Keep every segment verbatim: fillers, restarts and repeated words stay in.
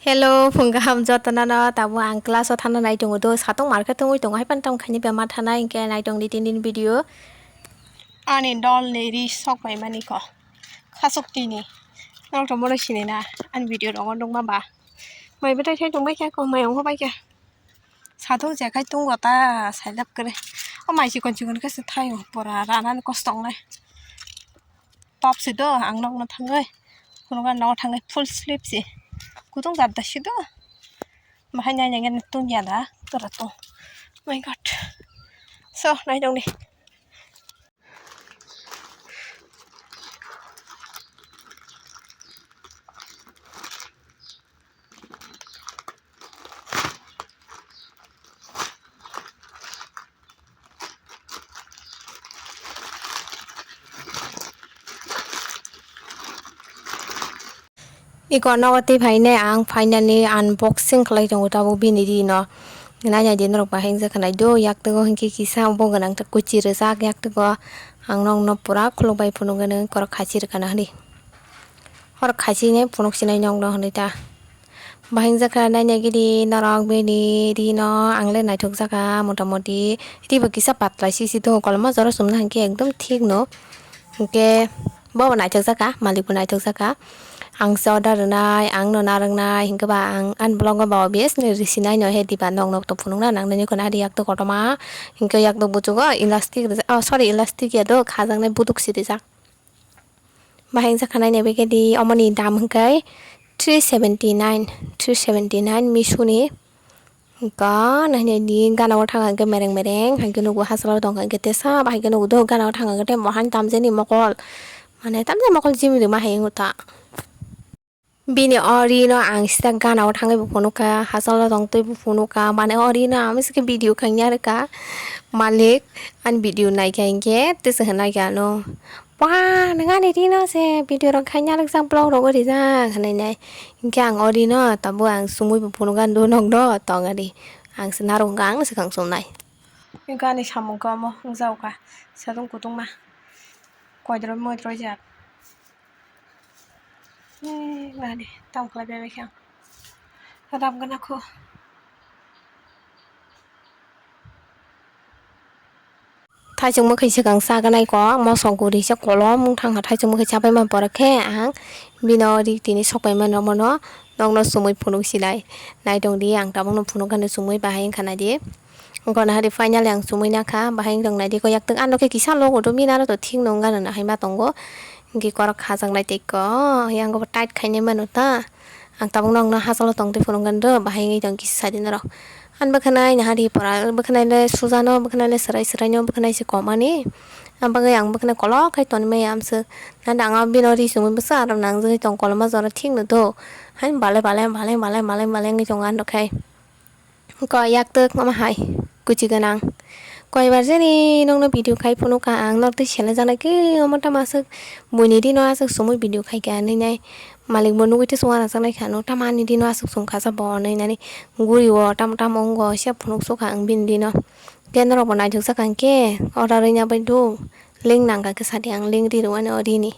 Hello, phung kaham jotono no, tabuk ang class o thana nai tongo do, satung market tongwi tongo, hai phano tamo khaini bemar thana, hinkhe nai tong di tini video. Ani dol ni ri sok bai mani ko, khasok tini, norok to bono sini na, ani video rogo nukma ba, mai bwtai thai tong bai kha ko, mai ongkha bai kha, satung je khai tongo ta, sailap kwrwi, o mai chikon chikon khe se thaio, pura ranani kosto wngnai. Top si do, ang nokno thangwi, phunukha nogo thangwi full sleeve si, kutung jat da si do, bahai nai nai tong ya da, tora tong, my God, so nai tong di. Iko nogo tei phainai ang finally unboxing khlai tongo tabuk bini rino. Nainai di norok bahai wngjakha nai do, yaktwgo hinkhe kisa bo gwnang kuchi rijak yaktwgo. Ang nokno pura khuluk bai phunukgwi nang korok khachi rwkha na hwnwi. Hor khachi nai phunuk sinai nokno hwnwi ta. Bahai wngjakha nainai gidi norok bini rino, ang le naithok jakha motamoti. Ribo kisa patla sisi tongo, koloma jora chumna hinkhe ekdom thik no. Hinkhe bobo naithok jakha, malik bo naithok jakha. Ang se order rwnai, ang no narwknai, hinkhe ba ang ani vlog o ba obviously risi nai no he diba nok nok to phunukna nang nini kono ari yak to kotorma. Hinkhe yak to buchugo elastic rijak, oh sorry, elastic ya do, khajaknai buduk si rijak. Bahai wngjakha nainai bai khe di, omoni dam hwnkhe three seventy nine, three seventy nine Meesho ni. Ga nainai di gana o thang hwnkhe mereng mereng, hai khe nugo hachalo tong kha, hwnkhe tesa bai hai khe nugo do gana o thang hwnkhe tei mohai tamjani mokol, mane tamjani mokol jimri ma hai wngkha ta. Bini o rino ang sita gana o thangwi bo phunukha, hachalo tong twi bo phunukha, mane o rino ang misa khe video khaina rwkha, malik ani video naikha hinkhe tesa hwnakhe ano. Wah, nwng ani rino se video rok khai narwkjak, vlog rogo rijak hwnwi nai. Hinkhe ang o rino tabuk ang chumui bo phunukha do nokno tong ari. Ang se narwk wngkha, ang swkang chumnai. Hinkhe ani samung khe omo wngjago kha, satung kutungma koidroi moidroi jak. Ei mani tamo khlai bai khe ang ram gana kho. Thaichung mwkhwi swkang chaganai kok, mosok guri se kolom wng thang kha. Thaichung mwkhwi chapai man pore khe ang bino ri tini sok pai mano, mono nokno chumui phunuk sinai. Naitong di, ang tabukno phunuk gano chumui bahai wngkha nai di. Wngkha na hari finally ang chumui nakha, bahai wng tong nai di. Kok yak tong ano khe kisa logo do, bini aro to thik no wng gano na hai ma tongo. Hingke korok khajaknai tei kok, yang bo tight khainai mano ta. Ang tabuk nokno hachalo tong twi phunukgwi do, bahai wngwi tong kisa sadi norok. Ang bwkhanai naha di pora, bwkhanai le sujano, bwkhanai le swrai swraino, bwkhanai se komani. Ang bagwi ang bwkhanai kolok khai tonwi maya amswk. Nang ang bino ri chumui bwsa aro nangjagwi tong koloma jora thik no do. Hain balai balai balai balai balai balai wngwi tongo ang rok khai. Ko yak tok ma hai kuchi gwnang. Koibar jani nokno video khai phunukha ang, norok tei selejaknai khe omo tamo aswk buini rino aswk chumui video khaikha hinwi nai. Malik bo nugui tei chwng uanajaknai kha, ano tamo ani rino aswk chum kha sa bo hinwi nani guri o tamo tamo wngo se phunuk sukha ang bini rino. Khe norok bo naithok jakha hinkhe order wngya bai do, link nangkha khe sadi ang link ri rwmani o rini.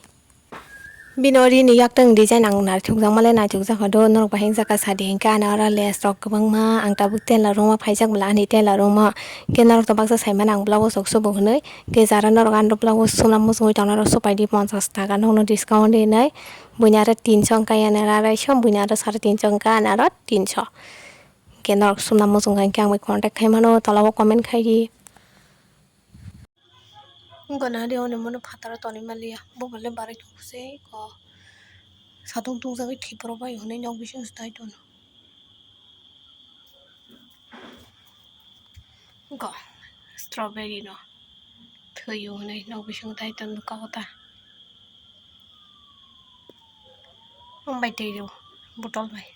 Bini o rini yaktwng design ang naithokjakma le naithokjakha do, norok bahai wngjakha sadi hinkhe ani oro lace rok kwbangma, ang tabuk tailor room o phaijak bwla ani tailor room o, hinkhe norok to baksa saimano ang blouse rok subo hinwi, hinkhe jara norok ano blouse suna muchungwi tongnai rok supaidi ponchash taka nokno discount hinwi, buini aro tinso wngkha, ani aro araisho, buini aro sare tinso wngkha, ani aro tinso, hinkhe norok suna muchungkha hinkhe ang bai contact khaimano, tola o comment khaidi. Wngkha na di hwnwi bono phataro tonwi manliya, bo bo le barai thung se ko satung tungjagwi thwipro bai hwnwi nok bisingo se tai tono. Wngkha strawberry no thwiyo hwnwi nok bisingo tai tono kok ta. Wng bai twi rw botol bai.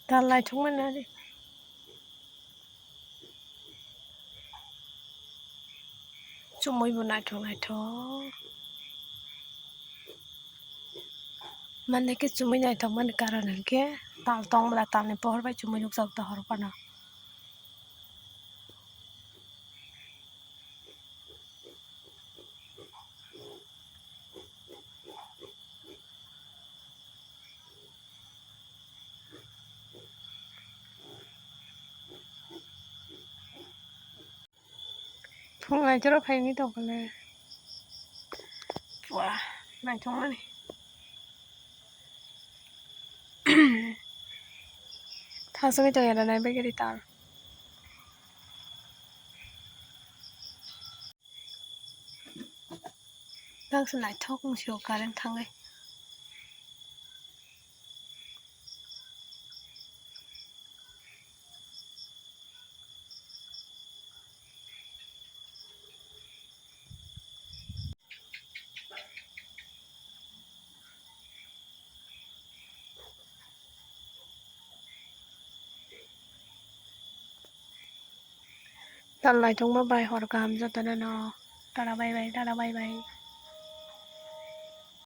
Ta naithok mani ari. Chumui bo naithok naithok. Mane khe chumui naithok mani karon hinkhe tal tong bwla, talni pohor bai chumui nukjak dohor phano. Phung naichoro phaini tongkole. Wah, naithokmani. Thasugwi tongya da nai bagwi ri tal. Tangsa naithok wng sio current thangwi. Tal naithokma bai hor kaham jotono no. Tara bye bye, tara bye bye.